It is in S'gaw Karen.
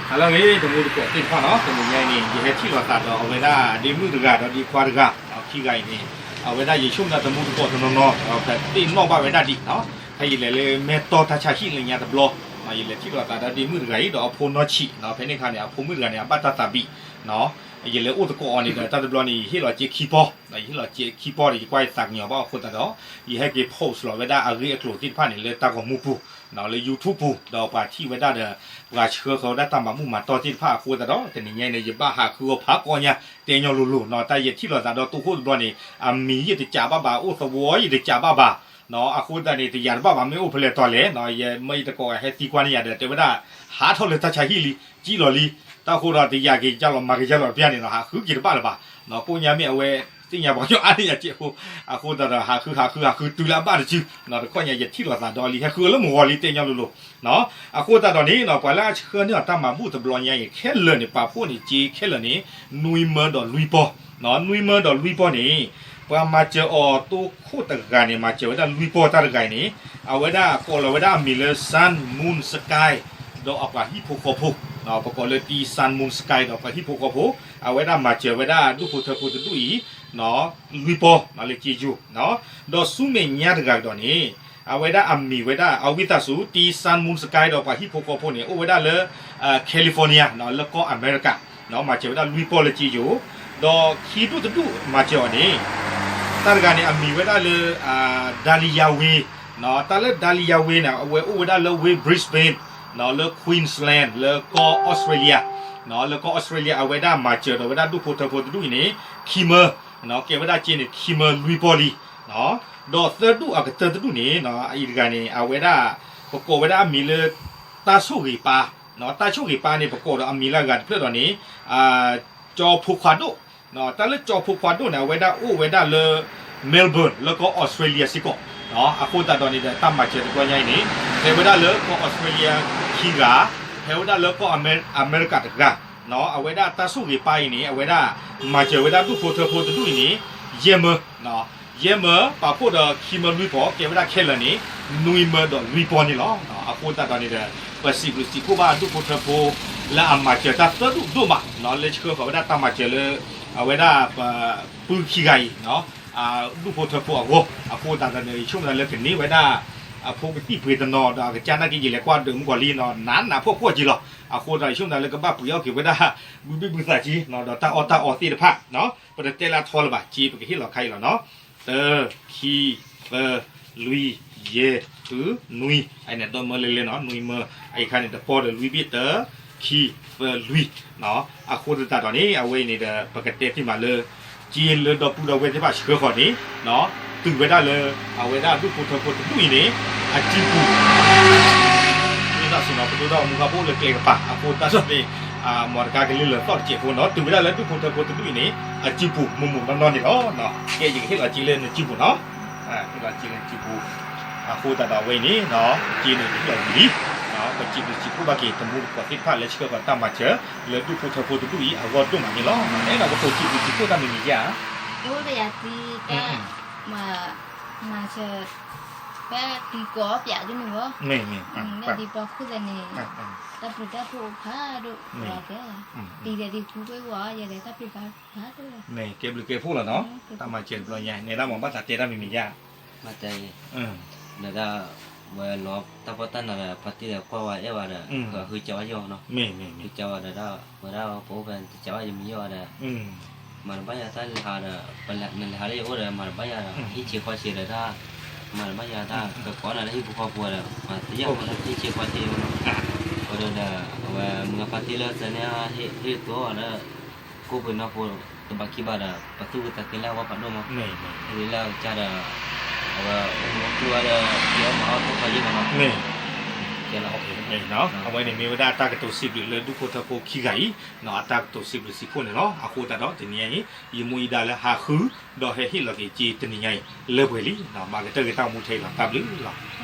ဟါလၢအဂ့ၤ တမူတကိးသ့ၣ်တဖၣ်နီၤ, တနံၤညါအံၤန့ၣ် ယဟဲထံၣ်လိာ်သးဒီးအဝဲဒၣ်ဒ့မုၣ်တဂၤဒီးဒ့ခွါတဂၤ, ခံဂၤအံၤန့ၣ် အဝဲဒၣ်ယဆိကမိၣ်တမူတကိးတနီၤနီၤ ဒီးပသ့ၣ်နီၣ်ဘၣ်ဝဲဒၣ်ဒံးနီၤ, ဖဲယလဲၤလၢမဲၢ်တီတၢ်ဆါဟံၣ်လၢညါတဘျီ, ယလဲၤထံၣ်လိာ်သးဒီးဒ့မုၣ်တဂၤအံၤ ဒီးအဖိနီၢ်ဆံးနီၤ, ဖဲန့ၣ်အခါန့ၣ် အဖိမုၣ်တဂၤန့ၣ် အဘၣ်တၢ်သးဘံးနီၤ, ယလဲၤအိၣ်သကိးအီၤန့ၣ်ဒီး တၢ်တဘျီန့ၣ် ယဟ့ၣ်လီၤစ့ခံပီၢ်, ယဟ့ၣ်လီၤစ့ခံပီၢ်ဒီး ယကွၢ်ယသးကညီၤဘၣ်အဃိသတးဒီး ယဟဲက့ၤ post လီၤဝဲဒၣ်အဂ့ၢ်အကျိၤသ့ၣ်တဖၣ်န့ၣ် လၢတၢ်ဂီၤမူပူၤနီၤ, လၢ YouTube ပူၤ, ဒီးပှၤထံၣ်ဝဲဒၣ်ဒီး ပှၤဆှၢဃီၤဝဲဒၣ်တၢ်မၤဘူၣ်မၤတီၢ်သ့ၣ်တဖၣ်အဃိသတးဒီး တနံၤညါအံၤန့ၣ် ယဘၣ်ဟးဃုအီၤဖးကီညါ တဲညီလိၤလိၤနီၤ, တၢ်ယထံၣ်လိာ်သးဒီးတိခိၣ်တဘျီန့ၣ် အမံၤယတစးဘၣ်ဘၣ် အိၣ်သဝီယတစးဘၣ်ဘၣ်နီၤ, အဃိသတးန့ၣ် တယာ်တဘၣ်ဘၣ် မ့ၢ်အိၣ်ဖဲလဲၣ်တီၤလဲၣ်နီၤ, ယမၢယတကိးဂၤဟဲသံကွၢ်န့ၢ်ယၤဒီး တဲဝဲဒၣ် ဟးထီၣ်လၢတၢ်ဆါဟံၣ်လံ ကံၣ်လီၤလံ, တၢ်ဃိဒီးတယာ်က့ၤယၤလီၤ မၤက့ၤယၤလီၤတပျၢ်န့ၣ်နီၤ, ဟးဃုက့ၤတဘၣ်လၢၤဘၣ်နီၤ, ကိးညါမ့ၢ်အဝဲ သ့ၣ်ညါပှၤကညီအါန့ၢ်ယၤစ့အဃိ, အဃိသတးဒီး ဟးဃုဟးဃုဟးဃုတုၤလၢအဘၣ်တစုနီၤ, တခီညါယထံၣ်လိာ်သးဒီးလံ ဟဲဃုအီၤလၢမုၢ်ဂီၤလံ တဲညီလိၤလိၤနီၤ, အဃိသတးဒီးန့ၣ်နီၤ ပှၤလၢအဆှၢန့ၢ်အီၤတၢ်မၤဘူၣ်တဘျီညါအံၤ ခဲလၢာ်န့ၣ် ပာ်ဖှိၣ်န့ၢ်စ့ခဲလၢာ်န့ၣ် နွံမၢဒီးလွံၢ်ပီၢ်နီၤ, နွံမၢဒီးလွံၢ်ပီၢ်န့ၣ် ပှၤမၤစၢၤအီၤတိခိၣ်တဂၤန့ၣ် မၤစၢၤဝဲဒၣ်လွံၢ်ပီၢ်တၢ်တဂၤအံၤန့ၣ် အဝဲဒၣ်ကိးလီၤဝဲဒၣ်အမံၤလၢ Sun Moon Sky ဒီးအပှၤဟံၣ်ဖိဃီဖိ, ပကိးလၢတံ Sun Moon Sky ဒီးပှၤဟံၣ်ဖိဃီဖိ, အဝဲဒၣ်မၤစၢၤဝဲဒၣ်ဒူၣ်ဖိထၢဖိတဒူၣ်အံၤ လွံၢ်ပီၢ်လၢစ့ယိၤ, ဒီးဆူမဲာ်ညါတဂၤကဒီးန့ၣ် အဝဲဒၣ်အမံၤဝဲဒၣ် အဝံသးစူၤ တံ Sun Moon Sky ဒီးပှၤဟံၣ်ဖိဃီဖိန့ၣ် အိၣ်ဝဲဒၣ်လၢ California လၢကီၢ်အမဲရကၤ, မၤစၢၤဝဲဒၣ်လွံၢ်ပီၢ်လၢစ့ယိၤ, ဒီးခံဒူၣ်တဒူၣ်မၤစၢၤအီၤန့ၣ် တၢ်တဂၤန့ၣ် အမံၤဝဲဒၣ်လၢ Daliah Way, တၢ်လၢ Daliah Way န့ၣ် အဝဲအိၣ်ဝဲဒၣ်လၢ ဝ့ၢ် Brisbane လၢ Queensland လၢကီၢ်အီစထြ့လယါ, လၢကီၢ်အီစထြ့လယါ အဝဲဒၣ်မၤစၢၤဒီးဝဲဒၣ်ဒူၣ်ဖိထၢဖိတဒူၣ်အံၤန့ၣ် ခံမၢ, ကဲဝဲဒၣ်စ့န့ၣ် ခံမၢလွံၢ်ပီၢ်လံ, ဒီးသၢဒူၣ်အကတၢၢ်တဒူၣ်န့ၣ် အအံၤတဂၤန့ၣ် အဝဲဒၣ် ပကိးဝဲဒၣ်အမံၤလၢ တၢ်ဆိၣ်ဂ့ၤပၢ်, တၢ်ဆိၣ်ဂ့ၤပၢ်န့ၣ် ပကိးဒီးအမံၤလၢအဂၤတဖျၢၣ်ဒီးန့ၣ် ကၠီဖိခွါဒိၣ်, တၢ်လၢကၠီဖိခွါဒိၣ်န့ၣ် အဝဲဒၣ်အိၣ်ဝဲဒၣ်လၢ Melbourne လၢကီၢ်အီစထြ့လယါစ့ၢ်ကီး, အဃိသတးဒီးန့ၣ်ဒီး တၢ်မၤစၢၤတဘျီညါအံၤန့ၣ် ဟဲဝဲဒၣ်လၢကီၢ်အီစထြ့လယါခံဂၤ, ဟဲဝဲဒၣ်လၢကီၢ်အမဲရကၤတဂၤ, အဝဲဒၣ်တၢ်ဆိၣ်ဂ့ၤပၢ်အံၤန့ၣ် အဝဲဒၣ်မၤစၢၤဝဲဒၣ်ဒူၣ်ဖိထၢဖိတဒူၣ်အံၤန့ၣ် ယဲၢ်မၢ ယဲၢ်မၢ ပာ်ဖှိၣ်ဒီးခံမၢလွံၢ်ပီၢ် ကဲဝဲဒၣ်ခဲလၢာ်န့ၣ် နွံမၢဒီးလွံၢ်ပီၢ်န့ၣ်လီၤ. အဃိသတးဒီးန့ၣ်ဒီး ပစံးဘျုးစံးဖှိၣ်ဘၣ်ဒူၣ်ဖိထၢဖိ လၢအမၤစၢၤတၢ်သၢဒူၣ်ဒိၣ်မး လၢဆှၢဃီၤဝဲဒၣ်တၢ်မၤစၢၤလၢ အဝဲဒၣ်ပပုၢ်ခံဂၤအံၤ ဒူၣ်ဖိထၢဖိအဂီၢ်, အဃိသတးဒီးန့ၣ် ယဆိကမိၣ်လၢကန့ၢ်ဝဲဒၣ် အဖိကသံၣ်ပှ့ၤတနီၤဒီးအကစၢ်နာ်က့ ယလဲၤကွၢ်ဒၢးမုၢ်ကီၤလံနီၤ နးနးဖှီၣ်ဖှီၣ်က့ၤလီၤ. အဃိသတး ယဆိကမိၣ်လၢကဘၣ်ပှ့ၤအီၣ်က့ၤဝဲဒၣ် ဘုဘ့ၣ်ဘုသးက့နီၤ ဒီးတၢ်အီၣ်တၢ်အီသ့ၣ်တဖၣ် ပတတဲလၢအထီလၢၤဘၣ် က့ပကဟ့ၣ်လီၤခါအံၤလီၤနီၤ. တၢ ခံ သၢ လွံၢ် ယဲၢ် ဃု နွံ အန့ၣ်ဒီမၢလၢလဲၣ်နီၤ နွံမၢ အအံၤခါန့ၣ် တပီၢ်ဒီးလွံၢ်ဘ့ၣ် တၢ ခံ သၢ လွံၢ် အဃိသတးဒီးန့ၣ် အဝဲအံၤန့ၣ်ဒီး ပကတဲသ့မးလၢ က့လၢဒီပုၢ်ဒီဝဲၢ်သ့ၣ်တဖၣ်ဆှၢဃီၤန့ၣ် တုၤဝဲဒၣ်လၢ အဝဲဒၣ်ဒူၣ်ဖိထၢဖိတဒူၣ်အံၤန့ၣ် အစုပူၤ ဒ်သိးစ့ၢ်နီၤ ပဒိၣ်ဒီးမူဃါဖိလၢကျဲကပၤ အဃိသတးဒီးန့ၣ် မ်တခါကလၢလၢာ်သီၣ်တစဲးဖိနီၤ တုၤဝဲဒၣ်လၢဒူၣ်ဖိထၢဖိတဒူၣ်အံၤန့ၣ် အစုပူၤမုာ်မုာ်နီၢ်နီၢ်န့ၣ်လီၤ. ကဲယကဟ့ၣ်လီၤက့လၢနစုပူၤနီၤ ဟ့ၣ်လီၤက့လၢနစုပူၤ အဃိသတးဒီးအဝဲအံၤန့ၣ် က့န့ၣ်ကဟ့ၣ်လီၤဝံၤလံ ပစံးဘျုးစံးဖှိၣ်ဘၣ်က့ၤတမူတကိးသ့ၣ်တဖၣ်လၢဆှၢဃီၤတၢ်မၤစၢၤ လၢဒူၣ်ဖိထၢဖိတဒူၣ်အံၤအဂီၢ်ဒိၣ်မးန့ၣ်လီၤ. အဲၣ်ဒိးကတိၤစံးဘျုးစံးဖှိၣ်တၢ်မံၤမံၤယါ တအိၣ်တယၤသံတၢ် မၤစၢၤ ဖဲတံၤကီၢ်ပၠးဒ်န့ၣ်ဂီၢ် မ့ၢ်ဒ်ပှၤခိၣ်သန့ၣ် တၢ်ဘျုးတၢ်ဖှိၣ်ဖးဒိၣ်လီၤကဲ တံၤဒီးတံၤဃူကွ့ၢ်ဝီ ယဲဒၣ်တၢ်ဘျုးဖးဒိၣ်လီၤ မ့ၢ်ကဲဘျုးကဲဖှိၣ်လီၤနီၤ တၢ်မၤစၢၤတဘျီညါ နဲဒၣ်မ့ၢ်ဘၣ်သးတဲတၢ်မံၤမံၤယါ မၤတဲ ဒီးဒၣ် ဝဲလီၤတၢ်ပီးတၢ်နးဒီး ပှၤတံၢ်ဒီးကွၢ်ဝဲအဲၣ်ဝဲဒီး ဃုစၢၤဝဲယီၤနီၤ ဃုစၢၤဝဲဒီးဒၣ် ဝဲဒၣ်ပအိၣ်ဖဲတစၢၤဝဲယမံၤယီၤဒီး မၤတဘၣ်ယၤတၢ်လဲၤဟးဒီး ပလဲၤနလဲၤဟးလၢယအိၣ်ဒီး မၤတဘၣ်ယၤဒီး ဟံၣ်ဆ့ခွါဆ့ဒီးတၢ် မၤတဘၣ်ယၤတၢ် ကကိးနၤလၢဟံၣ်ဖိဃီဖိဒီး မၤတယၢ်မၤလၢဟံၣ်ဆ့ခွါဆ့နီၤ အဃိဒီး အဝဲမုၢ်ဂၤဖါတံၢ်လၢစဲန့ၣ် ဟ့ၣ်တိၢ်အီၤလၢ ကိၣ်ပှ့ၤနီၢ်ဖိ တဘၣ်ခံဘၣ်ဒီး ပသူၣ်ဝံသးသ့လၢအဝဲဖးဒိၣ်မး လၢအကစၢ်ဒီး အဝဲအိၣ်မူအိၣ်သူၣ်ဝဲလၢ ယအီၣ်မၤအီၣ်ဖိခွါယဲၢ်မးနီၤ ကဲလီၤ အဝဲန့ၣ်မ့ၢ်ဝဲဒၣ်တၢ်ကတိၤစံးဘျုးလၢဒူၣ်ဖိထၢဖိခံဂၤအံၤ အတၢ်ကတိၤစံးဘျုးစံးဖှိၣ်န့ၣ်လီၤ. အဃိသတးဒီးတနံၤအံၤ ယမူယဒါလၢဟးဃု ဒီးဟဲဟ့ၣ်လီၤက့ၤက့တနံၤညါအံၤ လၢပှဲၤလံ မၤကတၢၢ်က့ၤတၢ်အိၣ်မူထဲအံၤလီၤ တၢ်ဘျုးလီၤ.